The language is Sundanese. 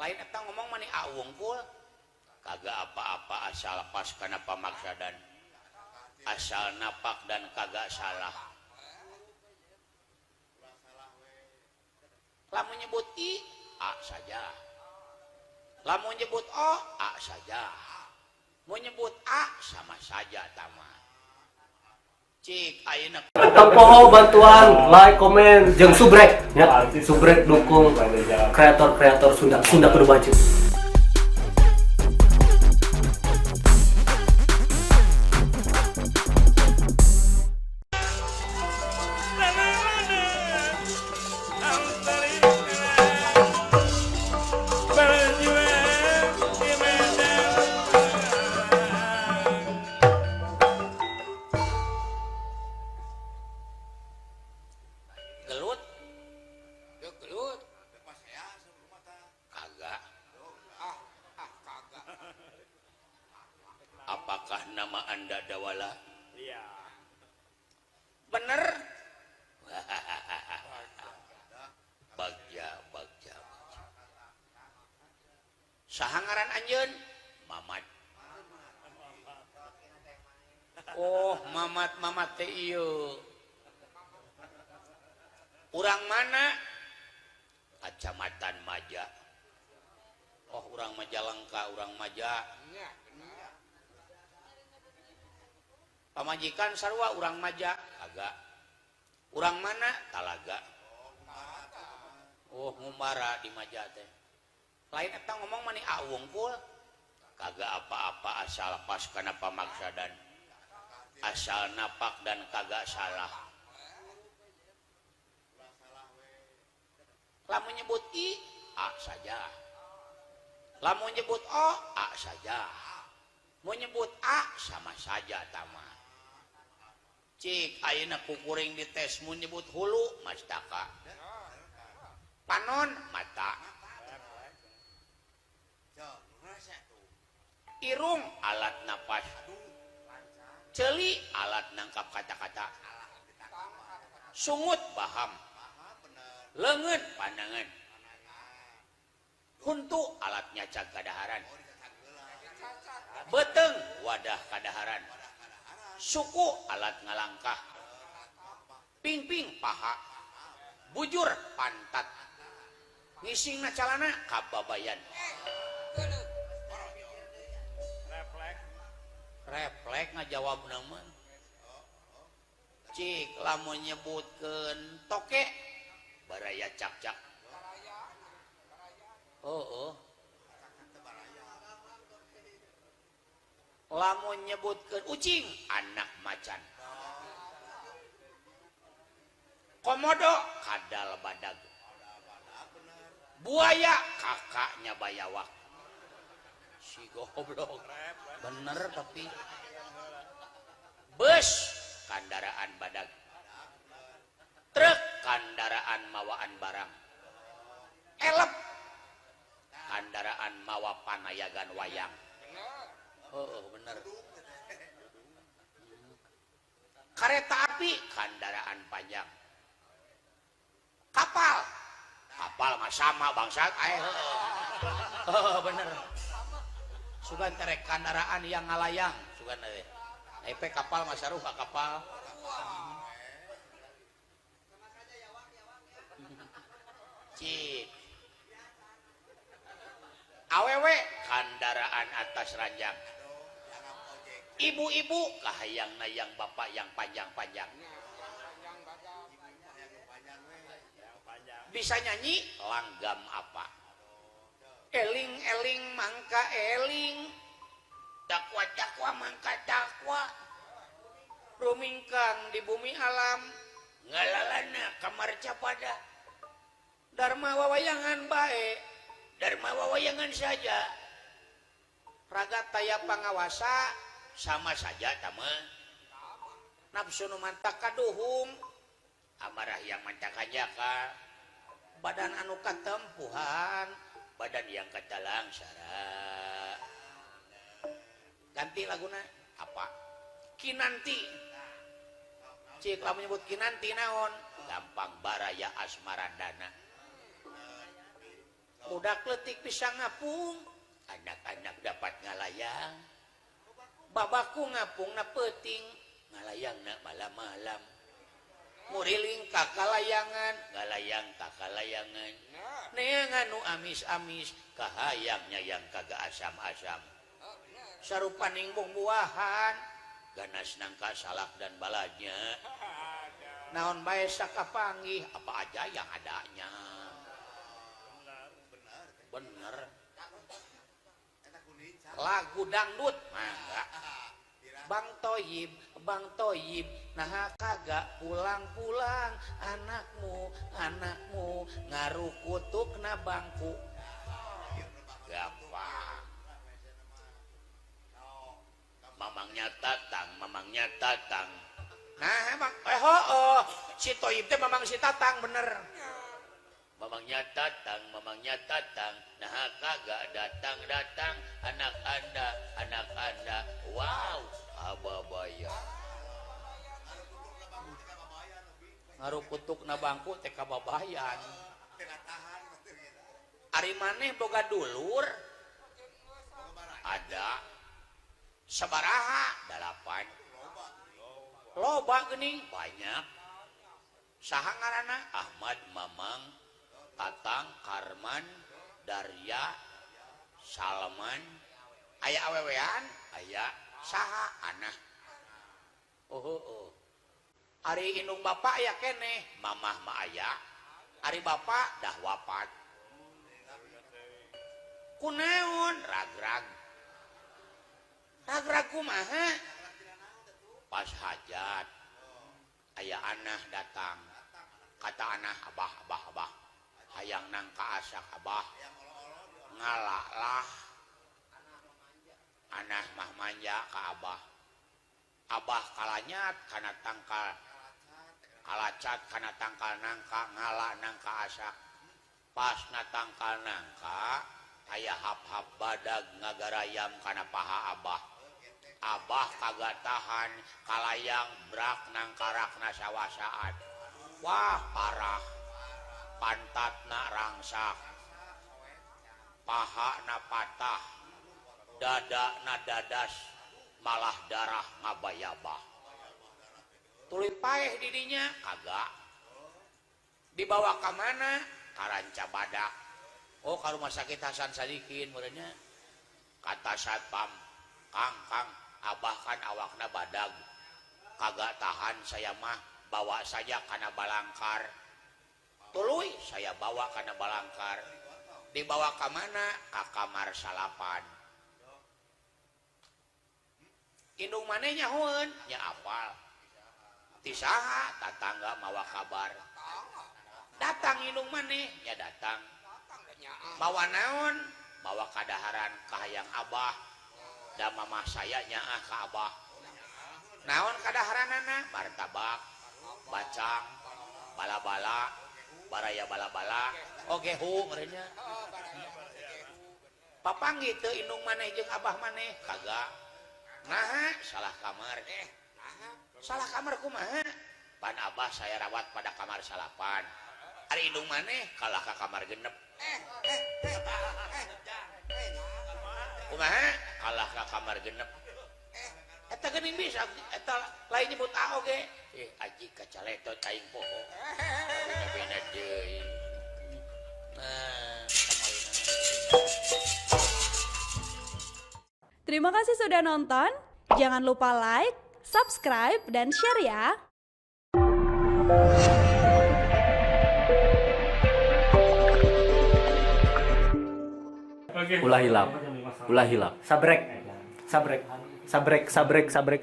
Lain eta ngomong mani a wungkul. Kagak apa-apa asal pas kana pamaksadan. Asal napak dan kagak salah. Lamun nyebut i, a saja. Lamun nyebut o, a saja. Mau nyebut a sama saja tama. Cik ayeuna Tong poho bantuan like, komen, jeung subrek ya. Subrek dukung kreator-kreator Sunda. Sunda kudu maju. Gelut. Gelut. Kagak. Apakah nama Anda Dawala? Iya. Bener? Bagja, bagja, bagja. Saha ngaran anjeun? Mamat. Oh, Mamat, Mamat teh ieu. Urang mana? Kacamatan Maja. Oh, urang Majalengka, urang Maja. Pamajikan sarua urang Maja, kagak. Urang mana? Talaga. Oh, ngumbara di Maja teh. Lain eta ngomong mani a wungkul. Kagak apa-apa asal pas kana pamaksadan. Asal napak dan kagak salah. Lamun nyebut i, a saja. Lamun nyebut o, a saja. Mau nyebut a sama saja tama. Cik ayeuna kukuring dites mun nyebut hulu mastaka. Panon mata. Irung alat napas. Ceuli alat nangkap kata-kata. Sungut baham. Leungeun pandangan. Huntu alat nyacag kadaharan. Beuteung wadah kadaharan. Suku alat ngalangkah. Pingping paha. Bujur pantat. Ngisingna calana kababayan. Reflek. Reflek ngajawabna mah. Cik lamun nyebutkeun toke baraya cak-cak. Oh, oh. Lamun nyebutkeun ucing anak macan. Komodo kadal badag. Buaya kakaknya bayawak. Si goblok. Bener tapi bus kandaraan badag. Truk kandaraan mawaan barang. Elep kandaraan mawa panayagan wayang. Oh, bener. Kereta api kandaraan panjang. Kapal. Kapal mah sama bangsat. Oh, bener. Sugan terek kandaraan yang ngalayang, sugan teh. Epe kapal mah saruha kapal. Cik. Awewe kandaraan atas ranjang. Ibu-ibu kahayang nayang bapak yang panjang-panjang. Bisa nyanyi langgam apa? Eling-eling mangka eling. Dakwa-dakwa mangka dakwa. Rumingkang di bumi alam. Ngalalana kamar capada. Dharma wawayangan bae. Dharma wawayangan saja. Raga taya pangawasa sama saja tama. Nafsu nu mantak kaduhung. Amarah yang mantak kajaka. Badan anu katempuhan, badan yang katalangsara. Ganti laguna apa? Kinanti. Cik lamun nyebut kinanti naon? Gampang baraya asmarandana. Budak letik bisa ngapung, anak-anak dapat ngalayang. Babaku ngapung na peuting, ngalayang na malam-malam. Muriling kakalayangan, ngalayang kakalayangan. Neangan nu amis-amis, kahayang nyayang kagak asam-asam. Sarupaning buah-buahan, ganas nangka salak dan balanya. Naon bae sakapanggih, apa aja yang adanya. Bener. Lagu dangdut mangga. Bang Toyib, nah kagak pulang-pulang, anakmu, anakmu ngarukutuk na bangku. Gampang. Mamangnya tatang, mamangnya tatang. Nah emang, oh, si Toyib teh mamang si Tatang bener. Mamangnya tatang, nah kagak datang-datang, anak anda, wow, ababaya. Ngarukutuk na bangku teh kababayan. Ari maneh boga dulur? Ada. Sabaraha? 8. Loba geuning? Banyak. Saha ngaranna? Ahmad, Mamang, Tatang, Karman, Darya, Salman. Aya awewean? Aya. Saha? Anah. Oh, oh. Ari indung bapak aya keneh, mamah mah aya. Ari bapak dah wafat. Kunaon? Ragrag. Ragrag kumaha? Pas hajat aya anah datang. Kata anah, abah, abah, abah. Hayang nangka asak abah. Ngalalah. Anah mah manja ka abah. Abah kalanyat kana tangkal. Kalacat kana tangkal nangka, ngala nangka asak. Pas na tangkal nangka, aya hap-hap badag ngagarayam kana paha abah. Abah kagak tahan, kalayang brak nangkarakna sawasaan. Wah parah. Pantatna rangsak, pahana patah, dadana dadas, malah darah ngabayabah. Tuluy paeh didinya kagak. Dibawa ka mana? Ka Ranca Badak. Oh, ka rumah sakit Hasan Sadikin meureunnya. Kata satpam, "Kang, Kang, abah kan awakna badag. Kagak tahan saya mah, bawa saja kana balangkar." Tuluy saya bawa kana balangkar. Dibawa ka mana? Ka kamar salapan. Indung maneh nyahoeun? Nya apal. Ti saha? Tatangga mawa kabar. Datang indung maneh? Nya datang. Mawa naon? Mawa kadaharan kahayang abah. Da mamah saya nyaah ka abah. Naon kadaharanana? Martabak, bacang, bala-bala, baraya bala-bala, oge hu meureunnya. Papanggih teu indung maneh jeung abah maneh? Kagak. Naha? Salah kamar. Salah kamar kumaha? Pan abah saya rawat pada kamar salapan. Ari indung maneh kalah ka kamar genep. Kumaha? Kalah ka kamar genep. Eta geuning bisa eta lain nyebut A oge. Aji kacaletot aing poho. Bina deui. Nah, terima kasih sudah nonton. Jangan lupa like, subscribe, dan share ya. Ulah hilap, ulah hilap. Sabrek, sabrek, sabrek, sabrek, sabrek, sabrek.